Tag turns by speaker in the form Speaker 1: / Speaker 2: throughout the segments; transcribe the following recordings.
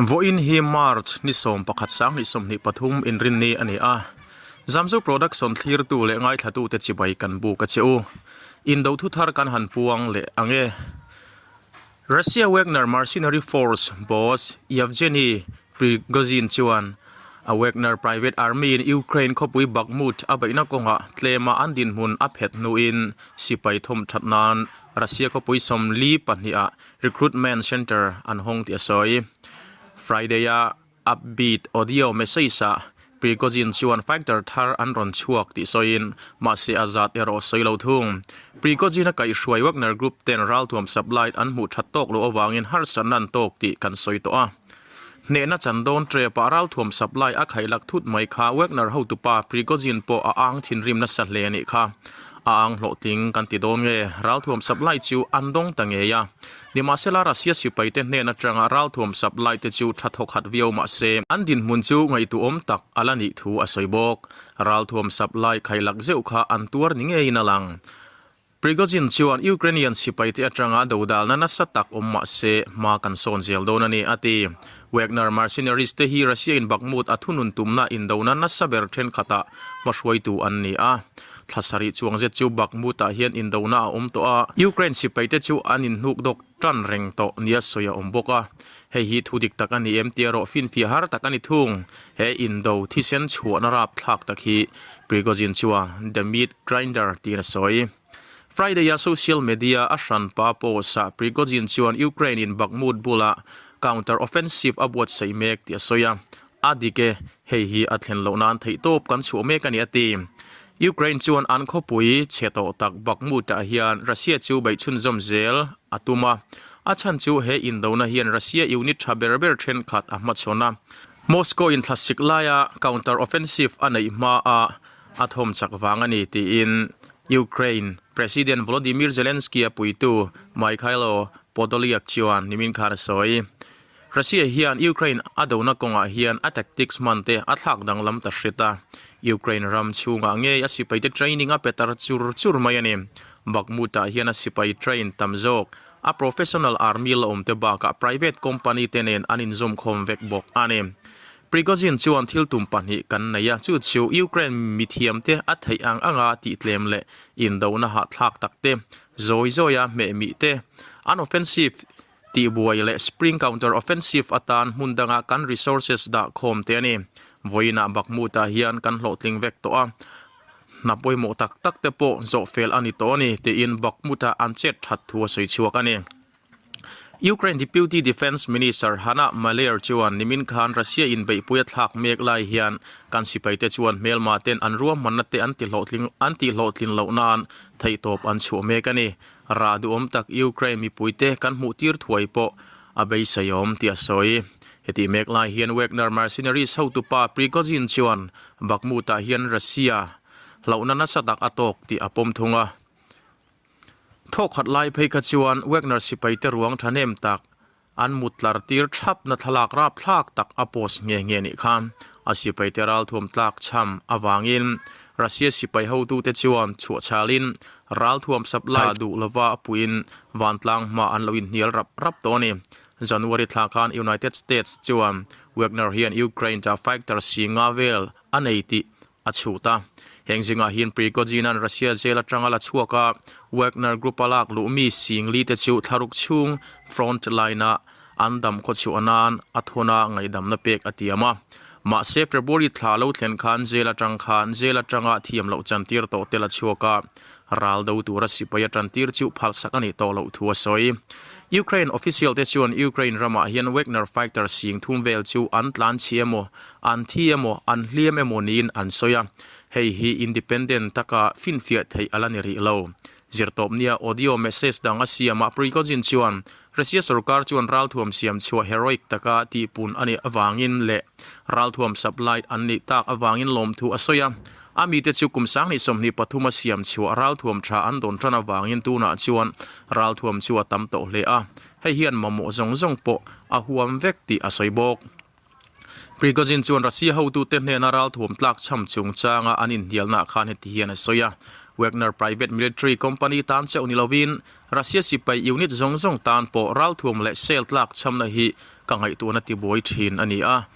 Speaker 1: Vawiin hi March ni 11 2023 inrinni a ni a. Zamzo Production thlirtu leh ngaithlatute chibai kan buk a che u. Indo thuthar kan han puang leh ang e. Russia Wagner Mercenary Force boss Yevgeny Prigozhin chuan a Wagner private army in Ukraine khawpui Bakhmut a beihna kawngah tlema an dinhmun a phet hnuin sipai thawm that nan Russia khawpui 42 ah recruitment center an hawng tih a sawi. Friday a Upbeat audio message ah Prigozhin chuan fighter thar an rawn chhuak tih sawiin mahse a zat erawh sawi lo thung. Prigozhin a kaihhruai Wagner Group ten ralthuam supply an hmuh that tawk loh avangin harsatna an tawk tih kan sawi tawh a. Hnehna chan dawn trep ah ralthuam supply a khaihlak thut mai kha Wagner hotupa Prigozhin pawh a ang thinrim nasa hle a nih kha. A ang hlawhtling kan ti dawn nge ralthuam supply chu an dawng ta ngei a. Nimahsela Russia sipaite hnen atanga ralthuam supply te chu tha thawk hat viau mah se, an dinhmun chu ngaihtuahawm tak a la nih thu a sawi bawk. Ralthuam supply khailak zeuh kha an tuar ni ngeiin a lang. Prigozhin chuan Ukrainian sipaite atanga dodalna nasa tak awm mah se, hma kan sawn zel dawn a ni, a ti. Wagner mercenaries te hi Russia in Bakhmut a thunun tumna indona nasa ber thenkhatah hmahruaitu an ni a. Thla sarih chuang zet chu Bakhmut ah hian indona a awm tawh a, Ukraine sipaite chu an inhnuk dawk tan reng tawh nia sawi a awm bawk a. Hei hi thu dik tak a ni em tia rawh finfiah har tak a ni thung. He indo thisen chhuahna rapthlak tak hi Prigozhin chuan The Meat Grinder tiin a sawi. Friday-a social media a hranpa post-ah Prigozhin chuan Ukraine-in Bakhmut bulah counter-offensive a buatsaih mek tih a sawi a. A dik e, hei hi a thlen loh nan theihtawp kan chhuah mek a ni a ti. Ukraine chuan an khawpui chhe tawh tak Bakhmut-ah hian Russia chu beih chhunzawm zel a tum a. A chhan chu he indona hian Russia unit tha ber ber thenkhat a hmachhawn a. Moscow-in thlasik laia counter-offensive a neih hmaa a thawm chak vang a ni tiin Ukraine President Volodymyr Zelensky-a puitu Mykhailo Podolyak chuan nimin khan a sawi. Russia hian Ukraine a dona kawngah hian a tactics hman te a thlak danglam ta hret a, Ukraine ram chhungah ngei a sipaite training a pe tar chur chur mai a ni. Bakhmut-ah hian a sipai train tam zawk a professional army la awm te bakah private company te nen an inzawmkhawm vek bawk a ni. Prigozhin chuan thil tum pahnih kan nei a, chu chu Ukraine mithiamte a theih ang anga tihtlem leh indona hahthlak tak te, zawi zawia hmehmih te, an offensive tihbuai leh spring counter offensive atan hmun danga kan resources dah khawm te a ni. Vawiinah Bakhmut-ah hian kan hlawhtling vek tawh a, hna pawimawh tak tak te pawh zawhfel a ni tawh a ni, tiin Bakhmut-ah an chet that thu a sawi chhuak a ni. Ukraine Deputy Defence Minister Hanna Maliar chuan nimin khan Russia in beihpui a thlak mek lai hian kan sipaite chuan hmelma ten an ruahmanna te an tihlawhtling an tihhlawhtlin loh nan theihtawp an chhuah mek a ni. Rah duhawm tak Ukraine mipuite kan hmuh tir thuai pawh a beiseiawm tih a sawi. Hetih mek lai hian Wagner mercenaries hotupa Prigozhin chuan Bakhmut-ah hian Russia hlauhna nasa tak a tawk tih a pawm thung a. Thawkhat lai phei kha chuan Wagner sipaite ruang thahnem tak an mut tlar tir thapna thlalak rapthlak tak a post nghe nghe nih kha. A sipaite ralthuam tlak chham avangin Russia sipai hotute chuan chhuahchhalin ralthuam supply duh lova puiin vantlang hma an lo inhnial rap rap tawh a ni. January thla khan United States chuan Wagner hian Ukraine ta fighter si nga vel a nei tih a chhut a. Heng zingah hian Prigozhin-a'n Russia jail atanga la chhuak a, Wagner Group-a lak luh mi singli te chu thlaruk chhung front line-a an dam khawchhuah nan a thawn a ngaihdamna pek a tiam a. Mahse, February thla lo thlen khan jail atang khan jail atanga thiam loh chantir tawh te la chhuak a, ral do tura sipai a tantir chu phalsak a nih tawh loh thu a sawi. Ukraine official te chuan Ukraine ramah hian Wagner fighter sing thum vel chu an tlan chhi emaw, an thi emaw, an hliam emaw niin an sawi a, hei hi independent taka finfiah theih a la ni rih lo. Zirtawpnia audio message dang a siam ah Prigozhin chuan Russia sorkar chuan ralthuam siam chhuah heroic taka tihpun a nih avangin leh ralthuam supply an nih tak avangin lawmthu a sawi a. A mite chu kum 2023 a siam chhuah ralthuam tha an dawn tan avangin tunah chuan ralthuam chu a tam tawh hle a, hei hian mamawh zawng zawng pawh a huam vek tih a sawi bawk. Prigozhin chuan Russia hotute hnena ralthuam tlak chham chungchanga an inhnialnaah khan heti hian a sawi a, Wagner private military company tan chauh ni lovin Russia sipai unit zawng zawng tan pawh ralthuam leh sel tlak chhamna hi Ka ngaihtuahna tibuai thin a ni a.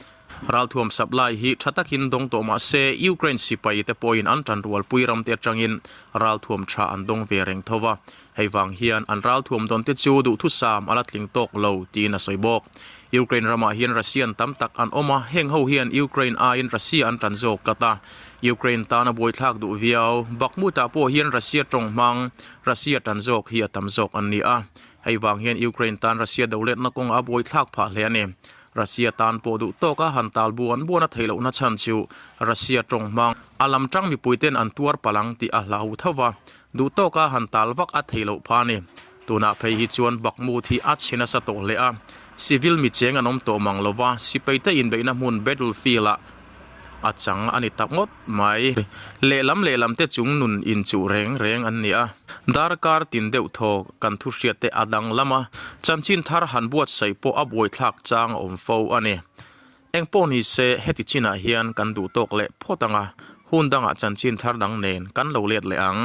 Speaker 1: Ralthuam supply hi tha takin dawng tawh mah se Ukraine sipai te pawhin an tanrualpui ram te atangin ralthuam tha an dawng ve reng tho va. Hei vang hian an ralthuam dawn te chu duhthusam a la tling tawk lo tiin a sawi bawk. Ukraine ramah hian Russian tam tak an awm a, heng ho hian Ukraine aiin Russia an tan zawk tlat a. Ukraine tana buaithlak duh viau Bakhmut-ah pawh hian Russia tawng hmang Russia tan zawk hi a tam zawk an ni a. Hei vang hian Ukraine tan Russia doletna kawngah a buaithlak phah hle a ni. Russia tan pawh duh tawka han tal buan buan a theih lohna chhan chu Russia tawng hmang a lam tang mipuiten an tuar palh ang tih a hlau tho va, duh tawka han tal vak a theih loh phah a ni. Tunah phei hi chuan Bakhmut hi a chhe nasa tawh hle a, civil mi cheng an awm tawh mang lo va, sipaite inbeihna hmun battlefield ah a chang a ni tak ngawt mai. Lehlam lehlam te chung nun inchuh reng reng an ni a, darkar tin deuh thaw kan thu hriat te a dang lam a, chanchin thar han buatsaih pawh a buaithlak chang a awm fo a ni. Eng pawh ni se heti chinah hian kan duh tawk leh phawt ang a, hun dangah chanchin thar dang nen kan lo let leh ang.